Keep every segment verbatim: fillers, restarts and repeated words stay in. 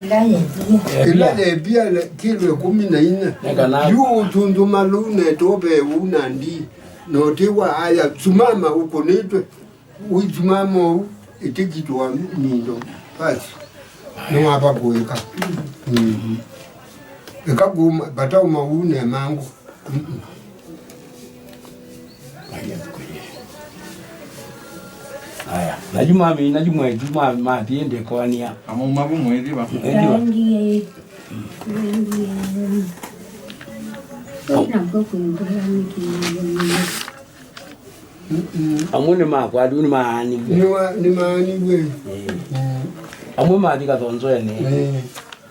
Ĩla yevia. Ĩla yevia kĩlo ĩkũmi na inya. Nĩ kana yu ũtunduma lũu netwo ve ũu na ndii. Na ũtĩ wa aya, sumama ũkũnĩtwe. Ũisimama ũu, ĩtĩkitwa mindo. Basi. Nĩwava kũĩka. Mm. Ĩka kuma, vatauma ũu ne mangũ. Mm-mm. Aya, nayu mami, nayu mwetu, ma-, matiende kwania. Amaumavu mwĩthi va. Ĩndĩ wa- Rangi ĩ-, rangi ĩ-, ĩnakwo kwĩngũla nĩkĩ? Mm-mm. Amwe nĩmakwatw'e, nĩmaanĩw'e. Nĩwa-, nĩmaanĩw'e. Eh. Mm. Amwe mathi kathonzoenĩ. Eh.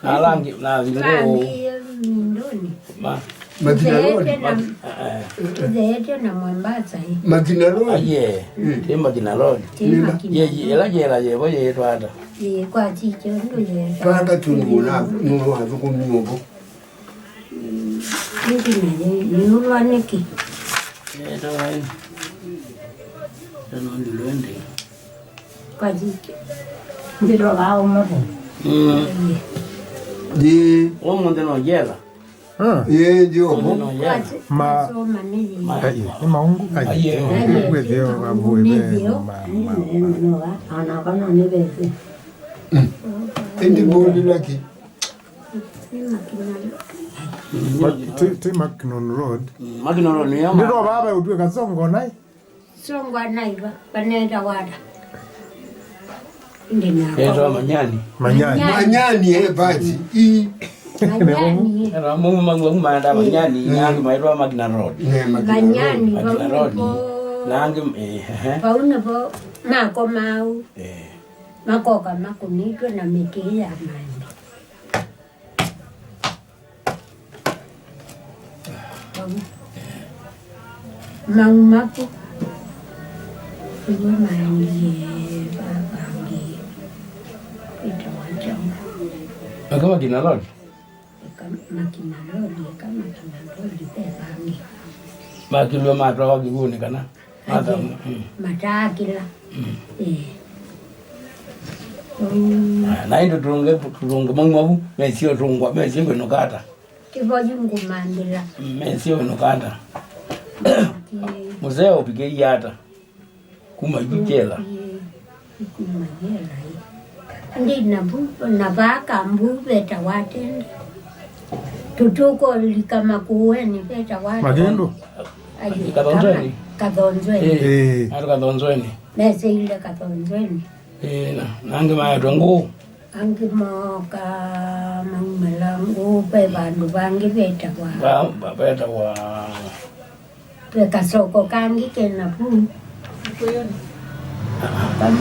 Na ala angĩ, na athi ngũũ. Maambĩĩe mindũnĩ. Ma- Makinaroli. Ũtheetwe na, eh, eh, ũtheetwe na Mombasa, eh. Makinaroli. Aye, mm, ti Makinaroli. Ti Nĩma. Makinaroli. Ye, ye, ĩla yela yevo yĩtwa ata? Ye, kwa chicho ndo yeta. Panga tu nĩ mũna, nĩ wathũkũmi ũvo. Mm, nĩkĩ naye, nĩũlwa nĩkĩ? Yetawa ĩ. Ĩno ndilwende. Kwa chicho. Ndilo vao moto. Mm. Ye. Ye. Ũmũnthĩ no yela. Ah. Ye, yo. Ũmũnthĩ no yela. Ma- Masoma nĩ yĩ. Ai, nĩ maungu. Ai, aye, nĩ kwethĩwa vavũĩ ve ma- ma- Nĩ neno, ana kana nĩ vese. Mm. Ĩndĩ mbũlĩla kĩ? Nĩ Makinaroli. Ma- ti- ti Mackinnon Road. Mm, Mackinnon Road nĩyo ma- Ndĩto vava ũtw'ĩka Songo nai. Songo nai va, vaneta wata. Ndĩ na- Yetawa Manyani. Manyani. Manyani. Manyani, eh, basi. I- Manyani. Era maumawa maanda Manyani, mm, na angĩ maitwa Makinaroli. Ne, Makinaroli. Manyani, Makinaroli. Vau nĩvo. Na angĩ, eh, eh. Vau nĩvo makomaa. Eh. Makoka makũnĩtwe na mĩtĩ ya maembe. Mau maku nĩw'o maendie vavangĩ ĩtawa kyaũ? Aka Makinaroli? Ĩka Makinaroli, ĩka Makinaroli ve vangĩ. Makilwe matwawa kĩw'ũnĩ kana? Aye. Mata-, mm. Mataakĩla. Mm. Eh. Mm. Na ĩndĩ tũtũnge, tũtũnge mauma vu, mesie ũtũngwa, mesie kwĩnũka ata? Kĩvoyu ngũmambĩla. Mm, mesie kwĩnũka ata? Ati- Mũseo ũvikĩie ata? Kuma yu jela. Ĩĩ, kuma jela, ĩĩ. Ndi na vu, na vaa kambu vetawa Atende. Tũtũkũlika Makũũenĩ vetawa Atende. Makĩndũ? Aye, Kathonzweni? Kama Kathonzweni. Ĩĩ. Ĩĩ. Andũ Kathonzweni. Meseile Kathonzweni. Ĩĩ, na, na angĩ maetwe Ngũũ. Angĩ mooka maumĩla Ngũũ, ve vandũ vangĩ vetawa. Va-, va-, vetawa. Ve kasoko kangĩ ke na vu.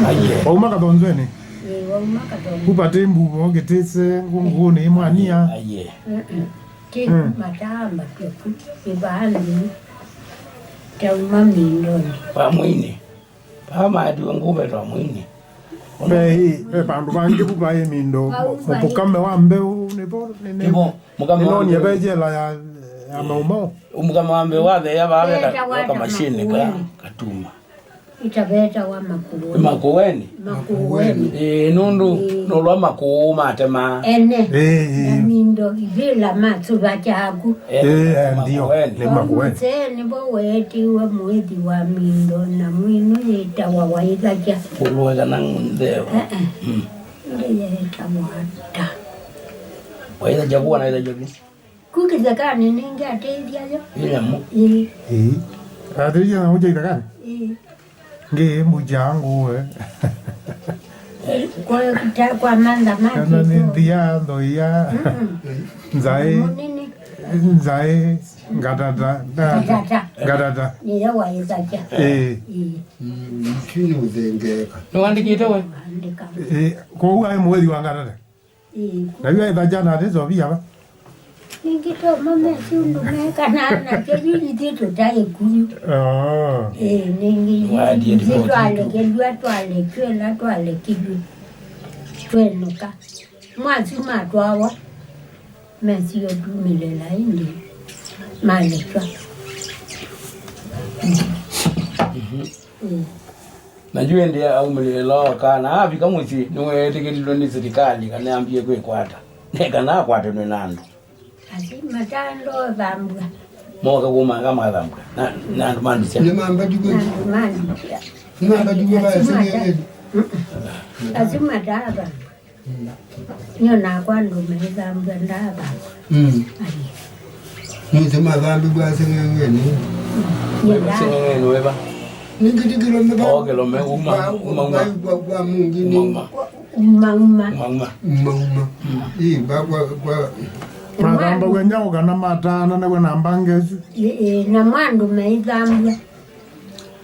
Aye. Wauma Kathonzweni? Ĩĩ, wauma Kathonzweni. Kupate mbuvo kĩtĩse ngũngũnĩ mwania. Aye. Mm-mm. Ti Mm. matamba tũku, ĩvaanĩ. Tauma mindonĩ. Wa mwini. Paa maatiwe ngũve twa mwini. Ve, ve vandũ vangĩ vu vaĩ mindo, Vau vaĩ. Mũkame wa mbeũ, nĩvo, nĩ, nĩ, Nĩvo, mũkame wa nĩnonie mbeũ. Ve jela ya, ya maumau. Mũkame wa mbeũ watheea vaa ve ka-, Vetawa ve ta kamashini ka, Makueni. Katuma. Itavetawa Makueni. Makueni. Makueni. Ĩĩ, nũndũ Ĩĩ. Nũlwa makũũ matemaa. Ene. Ĩĩ, ĩĩ. Na mindo ivĩla masũva kyaku. Ĩĩ, eh, ndio. Makueni. Nĩ Makueni. Mũsee nĩvo weetiwe mũĩthi wa mindo na mwinũ yĩtawa Waithakya. Kũlũe kana ntheo. Eh, eh. Mm. Ĩndĩ yeetawa ata? Waithakya kuwa na ithakya vi. Ku kĩthekanĩ nĩngĩ atĩthya yo. Ĩ nyamũ. Ĩĩ. Ĩĩ. Atĩthya nyamũ kya ithakani? Ĩĩ. Ngĩ mbũkya ngũe. Kwa, kwa mantha ma kana nĩ kĩko. Nthia, nthũia. Mm-mm. Nzaĩ. Mũnene. Nzaĩ, ngatata, na, ngatata. Ngatata. Nĩyo waĩthakya. Ĩĩ. Ĩĩ. Mm, kini ũthengeeka. Nĩwandĩkĩte we? Andĩka. Ĩĩ, kwoou aĩ mũĩthi wa ngatata? Ĩĩ, ku- Na yu aĩthakya na atĩ Sofia va? Ningĩ toma mesi ũndũ mekanaa nakyo, yu ithyĩ tũtaĩ ku yu. Oh. Ĩĩ, ningĩ yu Waendie ithyĩ riboti. Twalekelw'a, twalekw'a ĩla twalekelw'e. Twenũka. Mwasu matwawa. Mesi ũtumĩlĩla ĩndĩ. Malekwa. Mhm. Ĩĩ. Na yu ĩndĩ aumĩlĩla oka, na avika mũsyĩ, nĩweetĩkĩlilwe nĩ silikalĩ kana ambie kwĩkwata. Nĩ kana akwatanwe na andũ. Asu mataa ndoothambw'a. Moka kumanga mathambw'a. Na, na andũ mandusya. Nĩ mamba jugwe. Na andũ mandusya. Nĩ mamba jugwe ba Asu mata-, seng'eng'eni. Mm-mm. Asu matathambw'a. Mm. Nyo nakwa andũ maithambw'a ndathambw'a. Mm. Ai. Nĩsĩ mathambĩw'a seng'eng'eni. Nĩ nda- Seng'eng'eni weva. Nĩ kĩtikĩlo mĩva. Okĩlo me uma, uma, uma. Kwa, kwa, kwa mungi nĩ. Uma, uma. Uma, uma. Uma, uma. Uma, uma. Mm. Ĩ, ba, kwa, kwa. Mathambaw'a nyaũ kana mataana nĩwe na mbanga ĩsu? Ĩ, ĩ, na mwa andũ maithambw'a.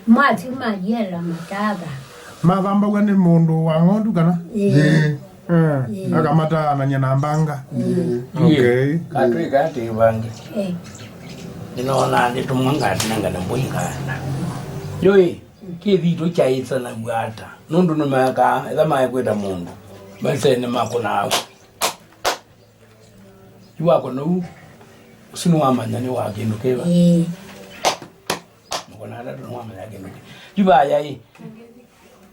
Mwathi mayiela matava. Mathambaw'a nĩ mũndũ wa ng'ondu kana? Ĩĩ. Ĩĩ. Eh, ĩĩ. Akamataanany'a na mbanga. Ĩĩ. Okay. Katwĩka atĩ vangi. Ĩĩ. Nĩnoonaa nĩtũmwa ngatinengane mbũi ngaana. Yũĩ, kĩthitũ kyaĩsanaw'a ata? Nũndũ nĩmekaa, etha maekwĩta mũndũ, maisene makũnaa. Yu wakona ũu, ũsu nĩwamanya nĩ wa kĩndũ kĩva? Ĩĩ. Makona atatũ nĩwamanya kĩndũ kĩ. Yu vaya ĩ,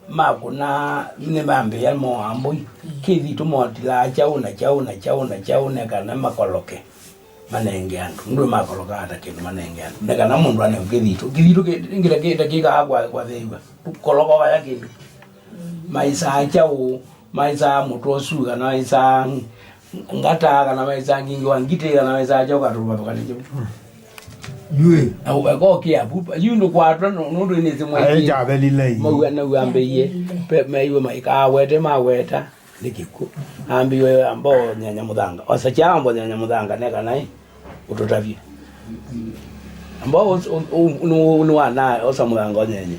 makũna nĩmambĩĩa moa mbũi. Kĩthitũ motilaa kyaũ na kyaũ na kyaũ na kyaũ nĩ kana makoloke, manenge andũ. Ndũĩ makoloka ata kĩndũ manenge andũ? Nĩ kana mũndũ anengwe kĩthitũ. Kĩthitũ kĩ-, kĩngĩ ta kĩ-, ta kĩkaa kwa, kwa thĩw'a. Koloka waya kĩndũ. Maisaa kyaũ, maisaa mũtwe ũsu, kana maisaa ngata, kana maisaa ngingĩ wa ngitĩ, kana maisaa kyaũ katũvathũkanĩtye. Yue. Na ũveka ũkĩa vu, yu ndũkwatwa nũ-, nũndũ nĩsĩ mwaĩkĩ. Aĩ kyathelile ĩ. Mauanau ambĩie, pe-, meiwe maikawete, maweta, nĩ kĩkw'ũ. Ambĩiwe amba ũnyanya mũthanga. Osa kya amba ũnyanya mũthanga, nĩ kana ĩ, ũtũtavye. Amba ũs-, ũ-, ũ-, nũ-, nũwana, osa mũthanga ũnyenye.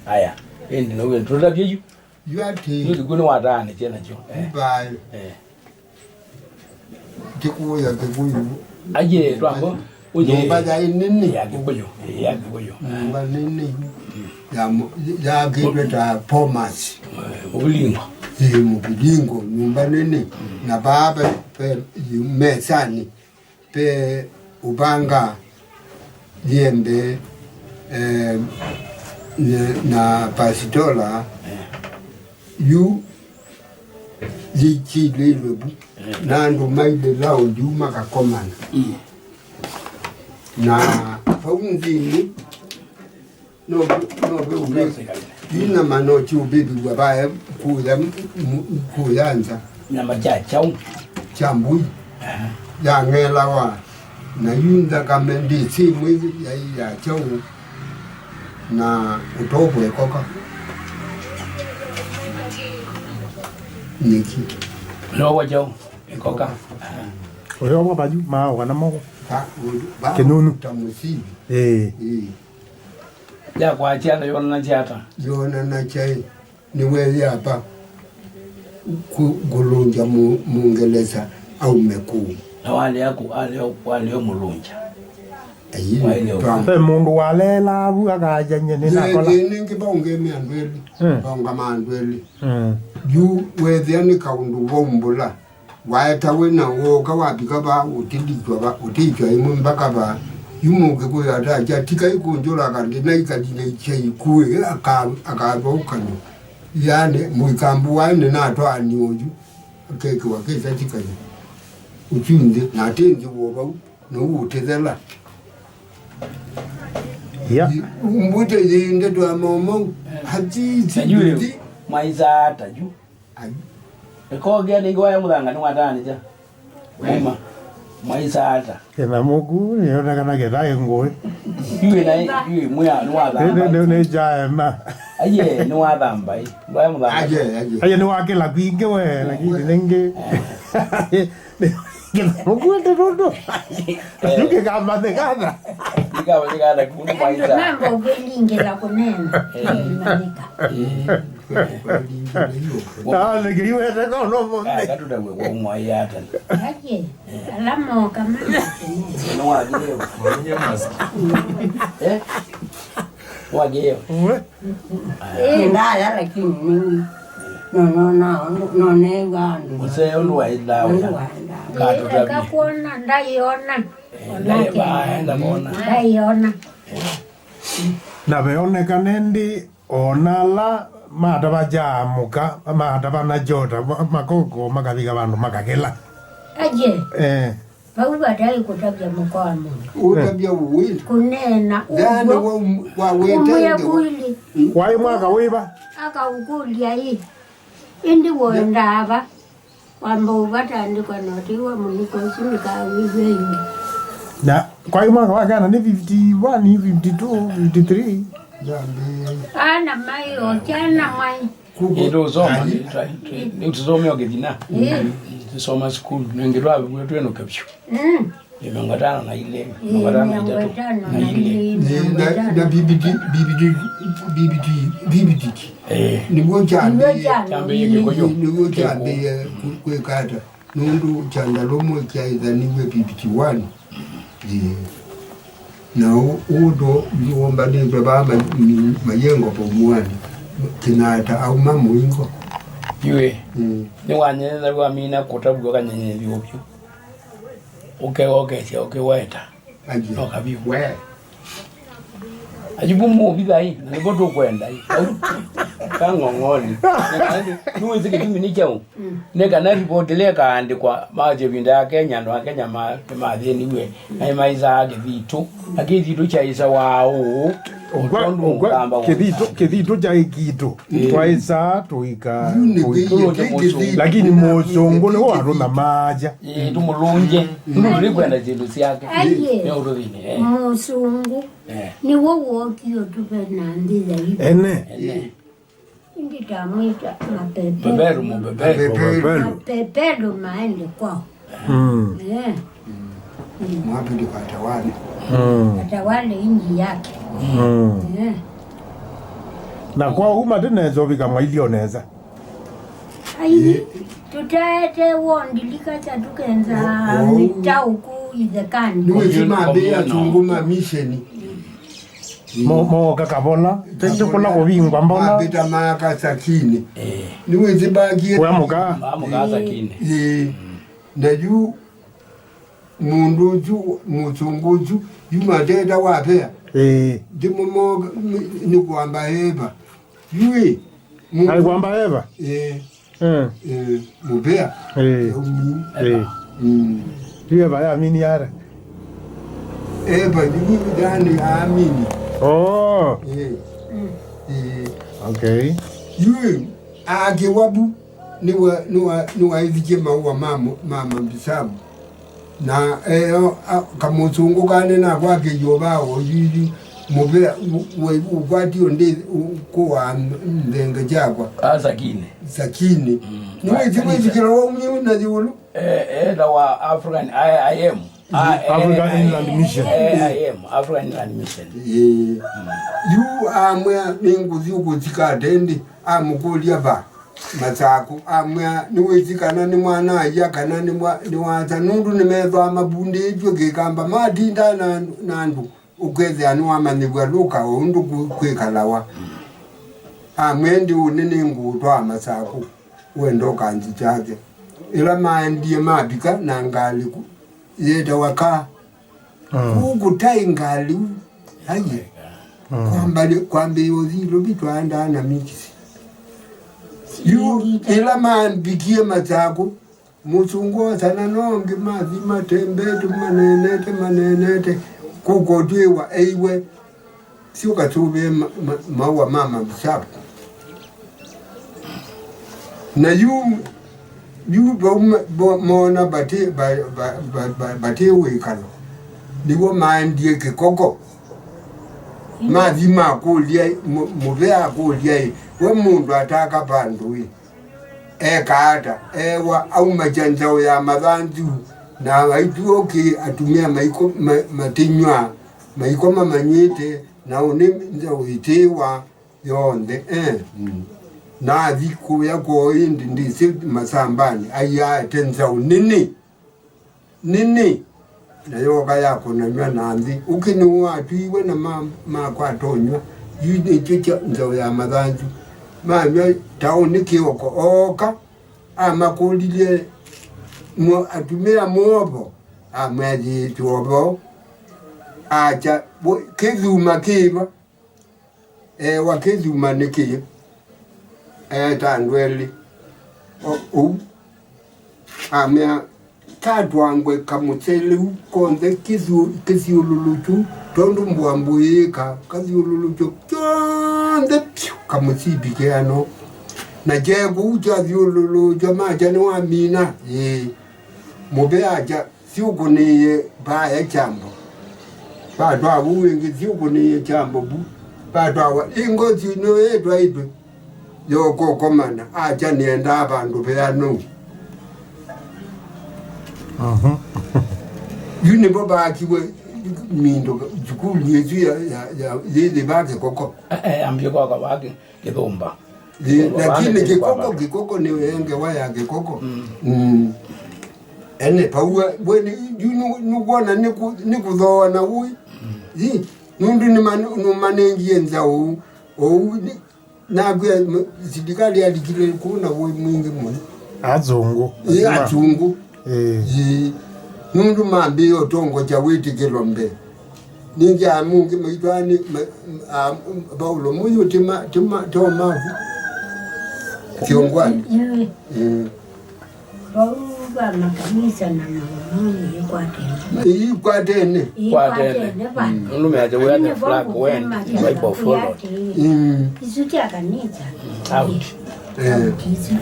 Aya, ĩndĩ nũw'e, tũtavye yu. Yu atĩ. Yu kĩkw'ũ nĩwataanĩtye nakyo. Eh. Mbaĩ. Eh. Ndikũya Kĩkũyũ. Aye, twambo. Nyũmba yaĩ nene. Ya Kĩkũyũ. Ya Kĩkũyũ. Nyũmba nene yu. Ya mu-, yakĩtwe ta Bomas. Eh, mũvilingo. Ĩĩ, mũvilingo. Nyũmba nene. Na vaa ve, ve, mesanĩ. Ve ũvanga, yembe, eh, na, na pasitola, yu yĩkilĩlwe vu, na andũ mailĩla ũyu makakomana. Na vau nthĩnĩ, No, no, ve ũvĩ. Ina mano ti ũvĩvĩw'a vae kũya, kũya nza. Nyama kya kyaũ? Kya mbũi. Aha. Yang'elawa. Na yu nthakame ndĩsĩ ĩmwe yaĩ ya kyaũ. Na ũtovo ĩkoka. Nyeki. Ũtovo kyaũ? Ĩkoka. Aha. Ũyovwa vayu, maoka na moko. Kĩnunu. Ta mũsivi. Ĩĩ. Ĩĩ. Yakwatya ata, yonanasya ata? Yonanasya ĩ, nĩweeyapa kũ-, kũlũngya mũ-, Mũngelesa aume kũu. Na walea kũ, walea, walea mũlũngya? Ayi, waile twa- Ve mũndũ waleelaa vu akayany'e nĩnakola. Yĩ, yĩ nĩngĩ vaũngeme andũ elĩ, mm, vaũngama andũ elĩ. Mm. Yu weethĩa nĩ kaũndũ vaumbũla. Waetawe na wooka wavika vaa, ũtĩlikwa va, ũtĩkya ĩmwe mbaka vaa. Yu Mũkĩkũyũ atakya, tikai kũnjũlaga, ndĩnaikalinĩkya ikuĩ, aka-, akavaũkanw'a. Yaani, mũikambu waĩ nĩnatwaanie ũyu, akekĩwa kĩsa kĩkany'o ũsu nthĩ, na atĩ nthĩ w'o vau, nĩu ũtĩthela. Ya. Mbwĩte yĩ ndeto ya maũmau, ati, ati, ati. Maisaa ata yu? Ai. Ĩkogĩa nĩ ĩkogĩa mũthanga nĩwataanĩtya. Muma. Mwaisa ata? Kĩna mũku, nĩonekana kĩtaĩ ngũĩ. Yu ĩna, yu ĩmwe ya, nĩwathamba. Nĩ, nĩ, nĩ, nĩ kyaema. Aiye, nĩwathamba, ĩ. Ngwaya mũthamba. Aje, aje. Aiye, nĩwakĩla kwingĩ we, lakini nĩngĩ. Nĩ, kĩna mũku ende nũndũ. Yu kĩkamathĩkana. Kĩkamathĩkana, kumbe mwaisa. Andũ namba ũkĩlingĩla kũneena. Eh. Ĩmanĩka. Eh. Nalekĩiwete kono mũnthĩ. Katũtavw'e kwa umwa yatani. Aje, ala moka mana. Nĩwathie. Mwenye mask. Eh? Wathie. Uwe. Ĩ, ndaya lakini nĩ. No, no, no, no, nega andũ. Mũseo nĩwaĩlaa ũya. Nĩwaĩlaa. Katũtavye. Ĩ, eka kuona, ndaiona. Eh, ndaiona. Ndaiona. Na veonekane ndi Ona ala matava kyaamũka, matava na kyota, ma-, makoko makavika vandũ makakĩla. Aje, eh, vau vataĩ kũtavya mũka wa mũndũ. Ũtavya ũwĩlĩ. Kũneena. Yaani ũw'o wa, wa wĩtenge wa- kwĩlĩ. Waĩ mwaka wĩva? Akaũkũlya ĩ. Ĩndĩ woendaa va? Wamba ũvatandĩkwa na ũtĩwa mũnĩko ũsu ndũkawĩw'e ĩngĩ. Na kwaĩ mwaka wa kana nĩ fifty one, fifty two, fifty three? Ana maĩ o kyana maĩ. Ĩndĩ ũsoma, nĩtũsomea kĩthina. Ĩĩ. Tũsoma sukulu, nĩngĩ twavĩw'e twĩnũke vyũ. Mm. Nĩ mĩongo ĩtano na ilĩ, ĩĩ, mĩongo ĩtano na itatũ, mĩongo ĩtano na ilĩ. Ĩĩ, na, na B B T, B B T, B B T, B B T. Ĩĩ. Nĩw'o kyambĩĩe. Nĩw'o kyambĩĩe Kĩkũyũ. Nĩw'o kyambĩĩe kwĩka ata? Nũndũ kyandarũmwe kyaĩthaniw'e B B T one. Ĩĩ. Na ũ-, ũũ ndo wombanĩtwe vaa ma-, m-, mayengo paumuanĩ. Kĩnata auma mũingo. Yu ĩ, mm, nĩwanyenyethaw'a amina kũtavw'a kanyenyethi ũvyũ. Ũkewa ũkesya ũkĩweta. Aje. No kavivu. We. Ajibu mũvitha ĩ, na nĩvo tũkwenda ĩ. Au, kang'ong'oni. Nĩwĩsĩ kĩtumi nĩ kyaũ? Mm. Nĩ kana ripoti ĩla ĩkaandĩkwa, maasya ĩvinda ya Kenya, andũ a Kenya ma-, nĩmathĩniw'e, na nĩmaisaa kĩthitũ. Na kĩthitũ kyaisawa ũũ, ũkwa, tondũ ũkwa, ũkamba kĩthitũ, kũsa. Kĩthitũ kyaĩ kitũ. Ĩĩ. Twaisaa tũika, yu nĩ tũika. Kĩĩ, kĩĩ kĩthitũ. Lakini mũsũngũ nĩwe watũthamaaja. Ĩĩ, tũmũlũngye. Mm. Nũndũ tũikwenda syĩndũ syake. Aiye. Nĩ ũtũthĩne, eh. Mũsũngũ. Eh. Nĩwe wookie ũtũve na nthĩ ya itũ. Ene. Ene. Ĩndĩ tamwĩta mapeperu. Mabeberu, mabeberu. Mabeberu. Mabeberu maende kwao. Mm. Eh. Mm. Mwambĩlĩ kwa atawale. Mm. Atawale nchi yake. Mm. Eh. Na kwa uma tena nzovika mwailio neza. Ai, tũtaete wondilika kya tũkenza mĩtaũku ithekani. Nĩwĩsĩ mambĩa atũngũ ma misheni. Mo-, mooka kavola, tete kũla kũvingwa mbola. Mambĩta maaka Sakine. Eh. Nĩwĩsĩ mbakie. Kũya mũka. Maamũka Sakine. Ĩĩ. Na yu mũndũ ũsu, mũsũngũ ũsu, yu mateta wapea. Ĩĩ. Ndimo mooka, nĩ kwamba eva. Yu ĩ. Alikwamba Eva? Eh. Eh. Eh, mũvea. Eh. Yaumie. Eh. Mm. Yu Eva yamini ara? Eva, yu yani amini. Oh. Eh. Eh. Okay. Yu akĩwa vu, nĩwa, nĩwa, nĩwaĩvikie maũa ma mũ-, ma mabisabu. Na, eh, o, a, kamũsũngũ kane nako akĩyũva o yuyu, mũvea, u-, we, ũkwati ũndĩ, u-, kũa nthenge kyakwa. A Sakine. Sakine. Mm. Nĩwĩsĩ wĩthikĩla waumie na yũlũ? Eh, etawa African, I, I am. A, African eh, Inland Mission. Eh, I am, African Inland Mission. Ĩĩ. Mm. Yu amwĩa nĩngũthi ũkũthika atendi, amũkũlya va. Masakũ, amwĩa, "Nĩwĩsĩ kana nĩ mwana-a-ia kana nĩ mwa-, nĩ wa-asa, nũndũ nĩmethĩawa mavundĩtw'e kĩkamba, matindaa na, na andũ, ũkethĩa nĩwamanyĩw'a lũka o ũndũ kwĩ-, kwĩkalawa." Amwĩa, "Ĩndĩ ũnĩ nĩngũũtwaa Masakũ, wenda ũkanzi kyake." Ĩla maendie mavika na ngalĩ ku-, yĩtawa kaa. Mm. Kũu kũtaĩ ngalĩ u. Aiye. Mm. Kwambali-, kwambĩĩa ũthi Ilovi twaendaa na mikisi. Yu, ĩla mambikie Masakũ, mũsũngũ osa na nongĩ mathi matembete, maneenete, maneenete, kũkotwĩwa eiwe. Syo kasũvĩe ma-, ma-, maũa ma mabisabu. Na yu, yu vau ma-, vo-, moona vati, va-, va-, va-, va-, vati wĩkalo, nĩw'o maendie Kĩkoko. Mathi makũlya, mũ-, mũvea akũlya ĩ, "We mũndũ ataka vandũ ĩ, eka ata?" Ewa aumasya nzaũ ya mathanzu, na aitw'ũkĩ atumĩa maiko-, ma-, matĩnyw'a, maikoma manyw'ĩte, na ũnĩ nzaũ ĩtĩĩwa yonthe, eh. Mm. Nathi kũya kwoo ĩndĩ ndĩsĩ masambanĩ, aiaete nzaũ nĩnĩ, nĩnĩ, na yooka yakũnanw'a na nthĩ. Ũkĩ nĩwatwiwe na ma-, makwata ũnyw'a, yu nĩkyo kya nzaũ ya mathanzu. Manyw'a taũnĩ kĩoko, ooka, amakũlilye, "Mũ-, atumĩa mũovo?" Amwĩa, "Yĩĩ, twĩ o vo." Akya, "Kĩthuma kĩva?" Ewa kĩthuma nĩ kĩĩ? Eeta andũ elĩ. O, ũu. Amea, Katwangwe kamũseleu konthe kĩthyũ-, kĩthyũlũlũkyu, tondũ mbũa mbũĩĩka kathyũlũlũkyo kyonthe pyũ kamũsipi kĩano. Na kye kũu kyathyũlũlũkyo makya nĩwamina, ĩĩ. Mũvea akya, "Syũkũnĩie vaya kyambo." Vatwaa vau ĩngĩ, "Syũkũnĩie kyambo vu." Vatwawa, "Ĩ ngosi nĩyo yĩtwaĩtwe." Yoko komana, akya nĩendaa vandũ veanau. Mhm. Yu nĩvo vaakiwe mindo, sukulu ĩsu ya, ya, ya, yĩthĩ va Kĩkoko. Eh, eh, ambie kwaka vake Kĩthũmba. Ĩ, Kĩthũmba lakini vake Kĩkoko, Kĩkoko nĩyo yengewa ya Kĩkoko. Mm. Mm. Ene pauwa, we nĩ, yu nĩ, nĩkwona nĩkũ-, nĩkũthooa na ũĩ. Mm. Ĩ, nũndũ nĩman-, nũmanengie nza ũu. Ũu nĩ, Nakwĩa, m-, silikalĩ yalikile kũu na wĩ mwingĩ mũno. Azungu. Ĩ, azungu. Ĩĩ. Ĩĩ. Nũndũ mambĩĩe ũtongokya wĩtĩkĩlo mbee. Ningĩ amũngĩ maitwaanĩ, ma-, a, Paulo mũyũ ti ma-, ti ma-, to mavu. Kĩũngwanĩ. Ĩĩ. Ĩĩ. Vau va makanisa na maũmau ĩikwatene. Ĩikwatene. Ĩikwatene vandũ. Nũndũ measya we are the flag went, Bible followed. Mm. Isu sya kanisa. Out. Eh. Out isu.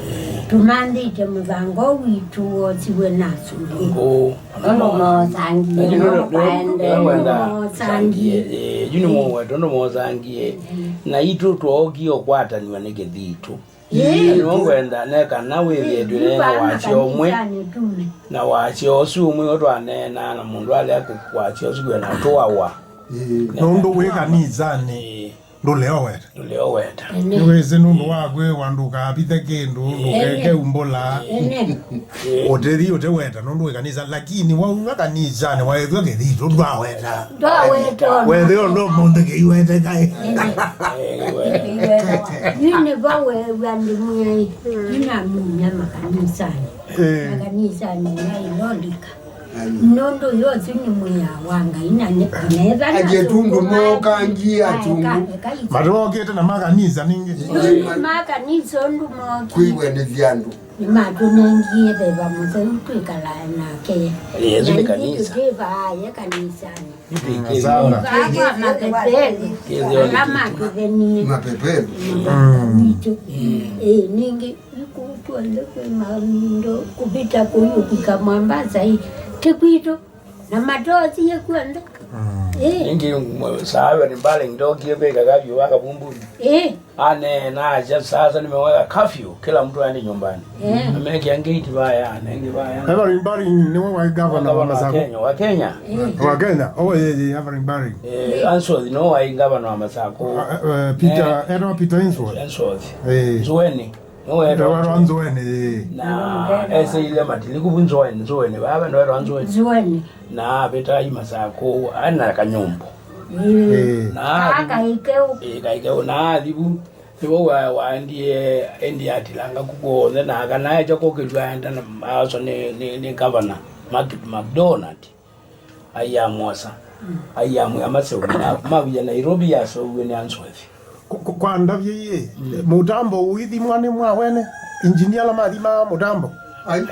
Tũmanthĩte mũthanga witũ wosiwe na asungu. Ngũ. Nũndũ moosangie, nũndũ kwaendee, nũndũ moosangie. Eh, yu nĩ mũwetũ, nũndũ moosangie. Mm. Na itũ twookie ũkwatanĩwa nĩ kĩthitũ. Ĩĩ. Na nĩw'o ngwenda ne kana wĩthĩe twĩneena wasya ũmwe, na wasya ũsu ũmwe ũtwaneenaa na mũndũ alea kũ-, wasya ũsu kwĩ na tũawa. Ĩĩ. Nũndũ wĩ kanisanĩ, ĩĩ, ndũleoweta. Ndũleoweta. Nĩwĩsĩ nũndũ wa kwĩwa ndũkavithe kĩndũ, ĩĩ, ndũkeke umbũla. Ĩĩ. Ũtĩthi ũtĩweta nũndũ wĩ kanisa, lakini waunywa kanisanĩ waĩthwa kĩthitũ ndwaweta. Ndwaweta. Wethĩwa no mũndũ kĩiwete kaĩ. Ĩĩ. Yu nĩvo weew'a ndĩmwĩai, yu namunya makanisanĩ. Ĩĩ. Makanisanĩ nailolika. Nũndũ yosu nĩ mwĩao wa Ngai na nĩ-, neva na atundu mokangie atundu. Matũokĩte na makanisa ningĩ. Ĩĩ, makanisa ũndũ mokie. Kwĩw'anĩthya andũ. Nĩmatũnengie veva mũtheu twĩkalae nake. Yesu nĩ kanisa. Tũtĩvaaye kanisanĩ. Sana. Vaa kwa mapepele. Ala matũthenie. Mapepele. Witũ. Ĩĩ, ningĩ, ĩkũtwende kwĩ mamindo kũvita kũyũkika Mombasa ĩ. Ti kwitũ. Na matosie kw'onthe. Ĩĩ. Ĩngĩ mwa-, saa Reverend Baring ndokie veka kavyu vaka vumbuni. Ĩĩ. Aneena asya, "Sasa nimeweka curfew, kila mtu aende nyumbani." Ĩĩ. Amekĩa ngate vaya, anenge vaya. Reverend Baring nĩwe waĩ gavana wa Masako. Kenya, wa Kenya. Ĩĩ. Wa Kenya? Oh, yeah, yeah, Reverend Baring. Eh, Answorth nĩwe waĩ gavana wa Masako. Uh, uh, Peter, eh, etawa Peter Answorth. Answorth. Eh. Nzueni. Nĩwe wetwa Nzueni, ĩĩ. Na eseile matiliku vu Nzueni, Nzueni, vaa vandũ vetwa Nzueni. Nzueni. Na avĩta i Masakũ, aĩ na kanyũmbũ. Ĩĩ. Ĩĩ. Na athi vu. Kaa kaĩ keũ. Ĩĩ, kaĩ keũ. Na athi vu, nĩvo wa-, waendie, endie atilanga kuku onthe, na kana ekya kũkĩlw'a aenda na aaswa nĩ, nĩ, nĩ Governor Mac-, MacDonald. Aiamwosa, aiamwĩa maseũvye, na mavia Nairobi yaseuw'e nĩ Answorth. Ku-, ku-, kwa ndavya ii, mũtambo ũithimwa nĩ mwa wene, injinia ala mathimaa mũtambo? Ai, we,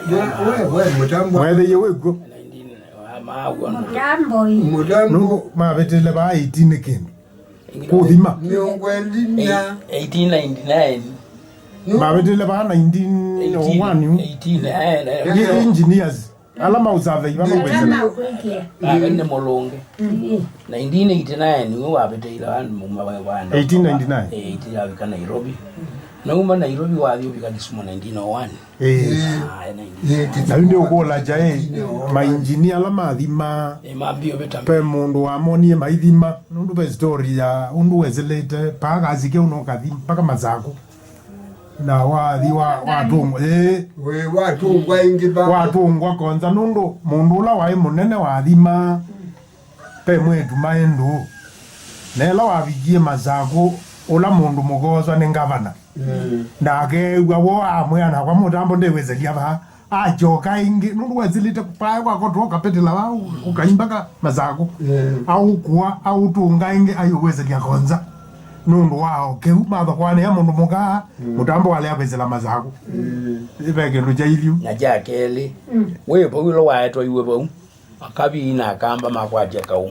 we, we, mũtambo. Mwethĩie wĩkw'o? Nineteen, wa-, maaw'a mũtambo ii. Mũtambo. Nũndũ mavĩtĩle vaa eighteen nĩ kĩndũ. Kũthima. Mĩongo ĩlĩ na eighteen ninety-nine. Mavĩtĩle vaa nineteen oh one. Eighteen, eh, eh. Engineers. Ala maũsavei vano. Ala kwĩsĩla. Makwĩkĩa. Nake nĩ Mũlũnge. Mm. Nineteen eighty-nine nĩwe wavĩtĩile vandũ muma wa, wa andũ. Eighteen ninety-nine? Eh, eighty yavika Nairobi. Nauma Nairobi wathi ũvika Kisumu nineteen oh one. Eh. Ah, nineteen. Na yu nĩ ũkũla kyaĩ, mainjinia ala mathima. Eh, mambie ũvĩta. Pe mũndũ wamonie maithima, nũndũ ve story ya ũndũ wesĩlĩte, paa kasi keũ no kathi mpaka Masakũ. Na wathi wa-, watũngwa, ĩĩ. Wĩ, watũngwa ĩngĩ va? Watũngwa konza nũndũ mũndũ ũla waĩ mũnene wathima, pe mwĩĩtu maĩ ndũũ. Na ĩla wavikie Masakũ, ũla mũndũ mũkooswa nĩ ngavana. Mm. Na akeew'a woo amwĩa, "Nakwa mũtambo ndĩwĩsĩlya vaa." Akyoka ĩngĩ, nũndũ wesĩlĩte pae kwakotwa ũkapĩtĩla vaa, ũkaimba ka Masakũ. Mm. Aũkua, aũtũnga ĩngĩ, ayũwĩsĩlya konza. nũndũ wa o kĩu, mathokwanĩa mũndũ mũka, mũtambo walea kwĩsĩla Masaku. Ve kĩndũ kya iliu. Na kya kelĩ, wĩ vau ĩla waetwa iwe vau, akavi na akamba makwatya kaũ.